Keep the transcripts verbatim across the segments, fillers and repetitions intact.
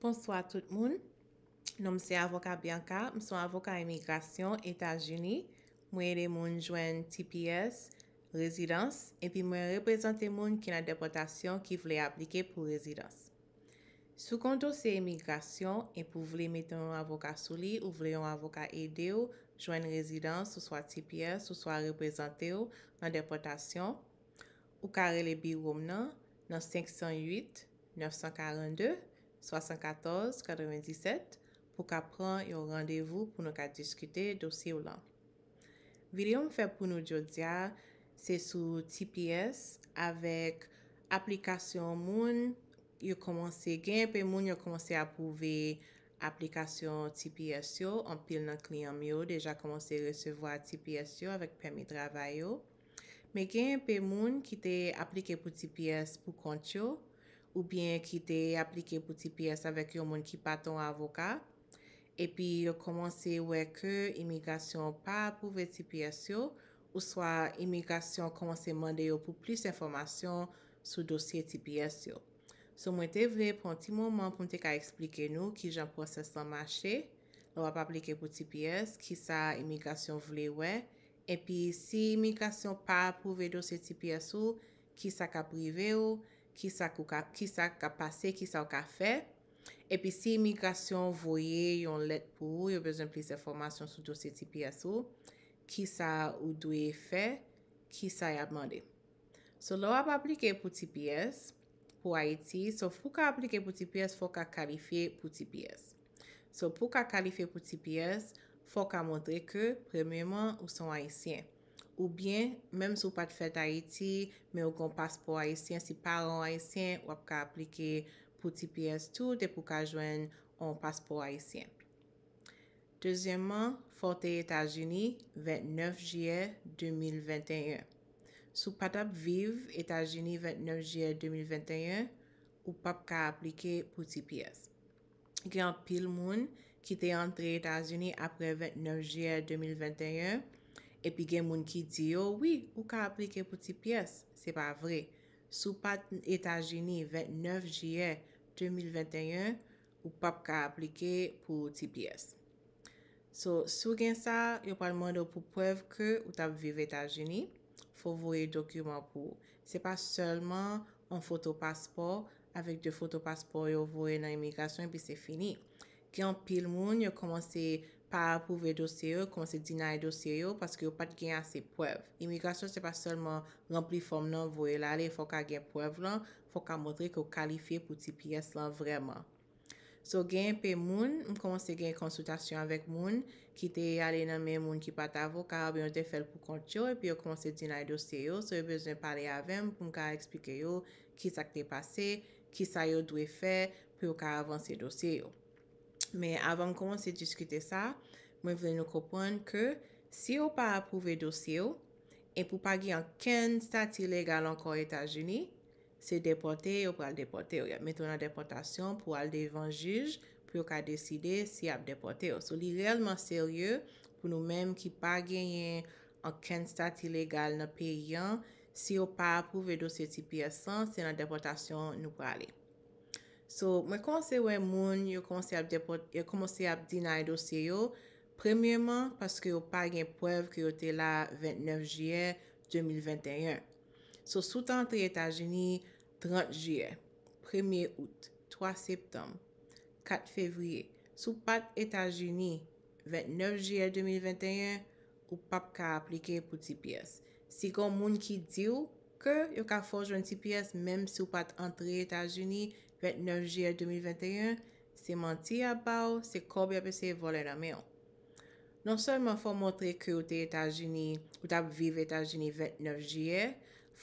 Bonswa tout moun. Non m se avoka Bianca, m se yon avoka imigrasyon Etazini. Mwen ede moun jwenn T P S, rezidans, epi mwen reprezante moun ki nan depòtasyon ki vle aplike pou rezidans. Si w gen yon dosye imigrasyon epi w vle mete yon avoka sou li, ou vle yon avoka ede w jwenn rezidans, oswa T P S, oswa reprezante w nan depòtasyon, ou ka rele biwo m nan, nan senk san uit, nèf san karannde, swasannkatòz, katrevenndisèt, pou w ka pran yon randevou pou nou ka diskite dosye w lan. Videyo m fè pou nou jodi a, se sou T P S avèk aplikasyon moun, yo kòmanse, gen enpe moun yo kòmanse apwouve aplikasyon T P S yo, anpil nan kliyan m yo deja kòmanse resevwa T P S yo avèk pèmi travay yo. Men gen enpe moun ki te aplike pou T P S pou kont yo, oubyen ki te aplike pou T P S avèk yon moun ki pa t yon avoka, epi yo kòmanse wè ke imigrasyon pa apwouve T P S yo, oswa imigrasyon kòmanse mande yo pou plis enfòmasyon sou dosye T P S yo. So, mwen te vle pran yon ti moman pou m te ka eksplike nou kijan pwosès lan mache lè w ap aplike pou T P S, kisa imigrasyon vle wè, epi si imigrasyon pa apwouve dosye T P S ou, kisa k ap rive w, kisa k ou ka, kisa k ap pase, kisa w ka fè. Epi si imigrasyon voye yon lèt pou ou, yo bezwen plis enfòmasyon sou dosye T P S ou, kisa ou dwe fè, kisa y ap mande. So, lè w ap aplike pou T P S, pou Ayiti, so, pou w ka aplike pou T P S, fò w ka kalifye pou T P S. So, pou w ka kalifye pou T P S, fò w ka montre ke, premyeman, ou se yon Ayisyen. Oubyen, menm si w pa t fèt Ayiti, men w gen yon paspò ayisyen, si paran w ayisyen, w ap ka aplike pou T P S tou, depi w ka jwenn yon paspò ayisyen. Dezyèmman, fò w te Etazini, vennèf jiyè de mil venteyen. Si w pa t ap viv Etazini vennèf jiyè de mil venteyen, ou p ap ka aplike pou T P S. Gen anpil moun ki te antre Etazini apre vennèf jiyè de mil venteyen, epi gen moun ki di yo, wi, ou ka aplike pou T P S. Se pa vre. Si w pa t Etazini vennèf jiyè de mil venteyen, ou p ap ka aplike pou T P S. So, si w gen sa, yo pral mande w pou prèv ke ou t ap viv Etazini. Fò w voye dokiman pou ou. Se pa sèlman yon foto paspò avèk de foto paspò yo voye nan imigrasyon epi se fini. Gen anpil moun, yo kòmanse pa apwouve dosye yo, kòmanse deny dosye yo paske yo pa t gen ase prèv. Imigrasyon se pa sèlman ranpli fòm nan, voye l ale, fò w ka gen prèv lan, fò w ka montre ke w kalifye pou T P S lan vrèman. So, gen enpe moun, m kòmanse gen konsiltasyon avèk moun ki te ale nan men moun ki pa t avoka oubyen yo te fè l pou kont yo, epi yo kòmanse deny dosye yo. So, yo bezwen pale avè m pou m ka eksplike yo kisa k te pase, kisa yo dwe fè pou yo ka avanse dosye yo. Men avan m kòmanse diskite sa, mwen vle nou konprann ke si yo pa apwouve dosye w, epi w pa gen okenn stati legal ankò Etazini, se depòte yo pral depòte w. Y ap mete w nan depòtasyon pou w al devan jij pou yo ka deside si y ap depòte w. So, li reyèlman serye pou nou menm ki pa genyen okenn stati legal nan peyi an. Si yo pa apwouve dosye T P S lan, se nan depòtasyon nou prale. So, mwen kòmanse wè moun, yo kòmanse ap depòt-, yo kòmanse ap deny dosye yo. Premyeman, paske yo pa gen prèv ke yo te la vennèf jiyè de mil venteyen. So, si w t antre Etazini trant jiyè, premye out, twa septanm, kat fevriye, si w pa t Etazini vennèf jiyè de mil venteyen, ou p ap ka aplike pou T P S. Si gen yon moun ki di w ke yo ka fè w jwenn T P S menm si w pa t antre Etazini vennèf jiyè de mil venteyen, se manti y ap ba w, se kòb y ap eseye vòlè nan men w. Non sèlman fò w montre ke w te Etazini, ou t ap viv Etazini vennèf jiyè,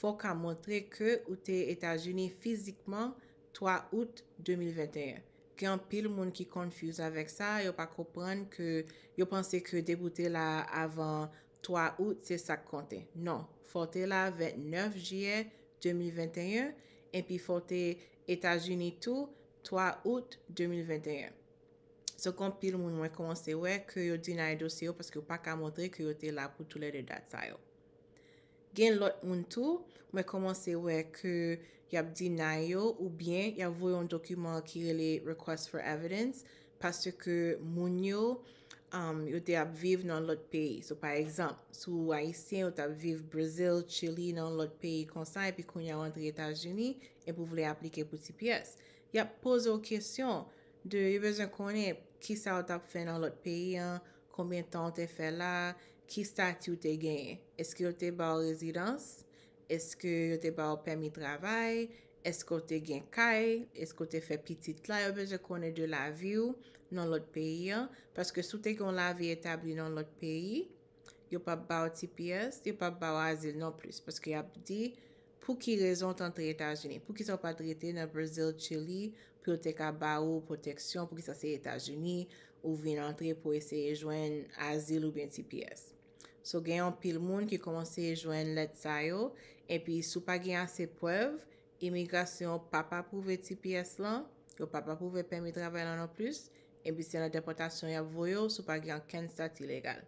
fò w ka montre ke ou te Etazini fizikman twa out de mil venteyen. Gen anpil moun ki confuse avèk sa, yo pa konprann ke, yo panse ke depi w te la avan twa out, se sa k konte. Non, fò w te la vennèf jiyè de mil venteyen, epi fò w te Etazini tou twa out de mil venteyen. So, gen anpil moun mwen kòmanse wè ke yo deny dosye yo paske yo pa ka montre ke yo te la pou toulède dat sa yo. Gen lòt moun tou, mwen kòmanse wè ke y ap deny yo oubyen y ap voye yon dokiman ki rele request for evidence, paske moun yo, um, yo te ap viv nan lòt peyi. So, pa egzanp, si w Ayisyen, ou t ap viv Brazil, Chili, nan lòt peyi konsa, epi kounye a w antre Etazini, epi w vle aplike pou T P S. Y ap poze w kesyon de, yo bezwen konnen kisa w t ap fè nan lòt peyi an, konbyen tan w te fè la, ki stati w te genyen. Èske yo te ba w rezidans? Èske yo te ba w pèmi travay? Èske w te gen kay? Èske w te fè pitit la? Yo bezwen konnen de lavi w nan lòt peyi an. Paske si w te gen yon lavi etabli nan lòt peyi, yo p ap ba w T P S, yo p ap ba w azil non plis. Paske y ap di, pou ki rezon w t antre Etazini? Poukisa w pa t rete nan Brazil, Chili, pou yo te ka ba ou pwoteksyon? Poukisa se Etazini ou vin antre pou eseye jwenn azil oubyen T P S? So, gen anpil moun ki kòmanse jwenn lèt sa yo, epi si w pa gen ase prèv, imigrasyon p ap apwouve T P S lan, yo p ap apwouve pèmi travay lan non plis, epi se nan depòtasyon y ap voye w si w pa gen okenn stati legal.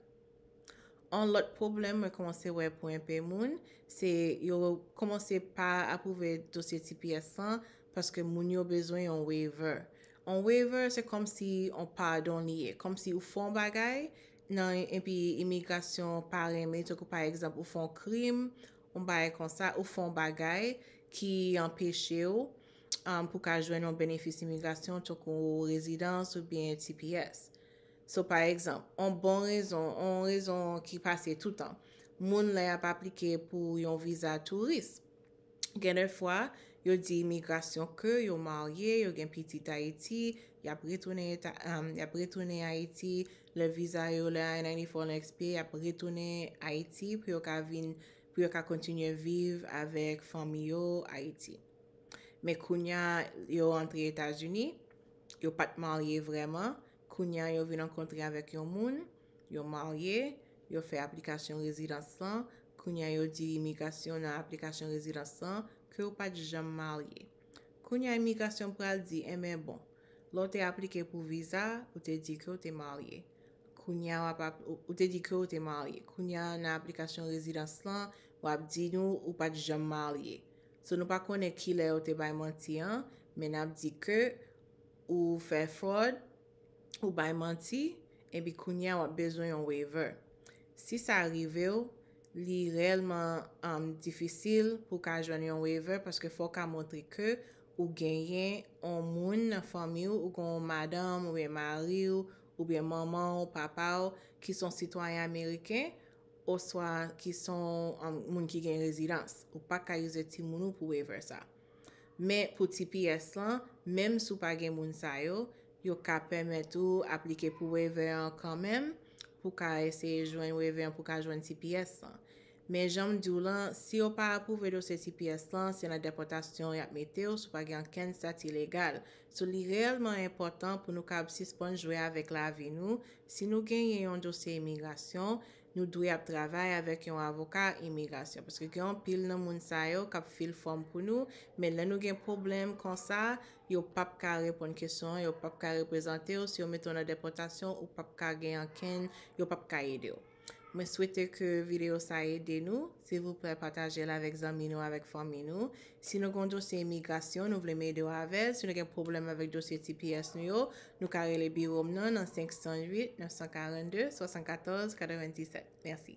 Yon lòt pwoblèm mwen kòmanse wè pou enpe moun, se yo kòmanse pa apwouve dosye T P S lan paske moun yo bezwen yon waiver. Yon waiver, se kòmsi yon padon li ye. Kòmsi ou fè yon bagay, nan, epi imigrasyon pa renmen, tankou pa egzanp, ou fè yon krim, yon bagay konsa, ou fè yon bagay ki anpeche w, um, pou ka jwenn yon benefis imigrasyon, tankou rezidans oubyen T P S. So, pa egzanp, yon bon rezon, yon rezon ki pase toutan, moun lè y ap aplike pou yon viza touris, gen de fwa, yo di imigrasyon ke yo marye, yo gen pitit Ayiti, y ap retounen Eta-, um, y ap retounen Ayiti, lè viza yo, lè I ninety-four lan ekspire, y ap retounen Ayiti pou yo ka vin, pou yo ka kontinye viv avèk fanmi yo Ayiti. Men kounye a, yo antre Etazini, yo pa t marye vrèman, kounye a, yo vin rankontre avèk yon moun, yo marye, yo fè aplikasyon rezidans lan, kounye a, yo di imigrasyon nan aplikasyon rezidans lan ke yo pa t janm marye. Kounye a, imigrasyon pral di, enben bon, lè w te aplike pou viza, ou te di ke w te marye. Kounye a, w ap ap-, ou, ou te di ke w te marye. Kounye a, nan aplikasyon rezidans lan, w ap di nou ou pa t janm marye. So, nou pa konnen kilè yo te bay manti an, men n ap di ke ou fè fraud, ou bay manti, epi kounye a w ap bezwen yon waiver. Si sa rive w, li reyèlman, um, difisil pou w ka jwenn yon waiver, paske fò w ka montre ke ou genyen yon moun nan fanmi w, ou gen yon madanm, oubyen mari w, oubyen manman w, papa w, ki se yon sitwayen ameriken, oswa ki se yon, um, moun ki gen rezidans. Ou pa ka ize timoun ou pou waiver sa. Men pou T P S lan, menm si w pa gen moun sa yo, yo ka pèmèt ou aplike pou waiver an kanmenm, pou ka eseye jwenn waiver an, pou ka jwenn T P S lan. Men jan m di w lan, si yo pa apwouve dosye T P S lan, se nan depòtasyon y ap mete w, si w pa gen okenn stati legal. So, li reyèlman enpòtan pou nou kab sispann jwe avèk lavi nou. Si nou genyen yon dosye imigrasyon, nou dwe ap travay avèk yon avoka imigrasyon. Paske gen anpil nan moun sa yo k ap fil fòm pou nou, men lè nou gen pwoblèm konsa, yo p ap ka reponn kesyon an, yo p ap ka reprezante w. Si yo mete w nan depòtasyon, ou p ap ka gen ankenn, yo p ap ka ede w. Mwen swete ke videyo sa ede nou. Silvouplè, pataje l avèk zanmi nou, avèk fanmi nou. Si nou gen yon dosye imigrasyon, nou vle m ede w avè l. Si nou gen pwoblèm avèk dosye T P S nou yo, nou ka rele biwo m nan, nan senk san uit, nèf san karannde, swasannkatòz, katrevenndisèt. Mèsi.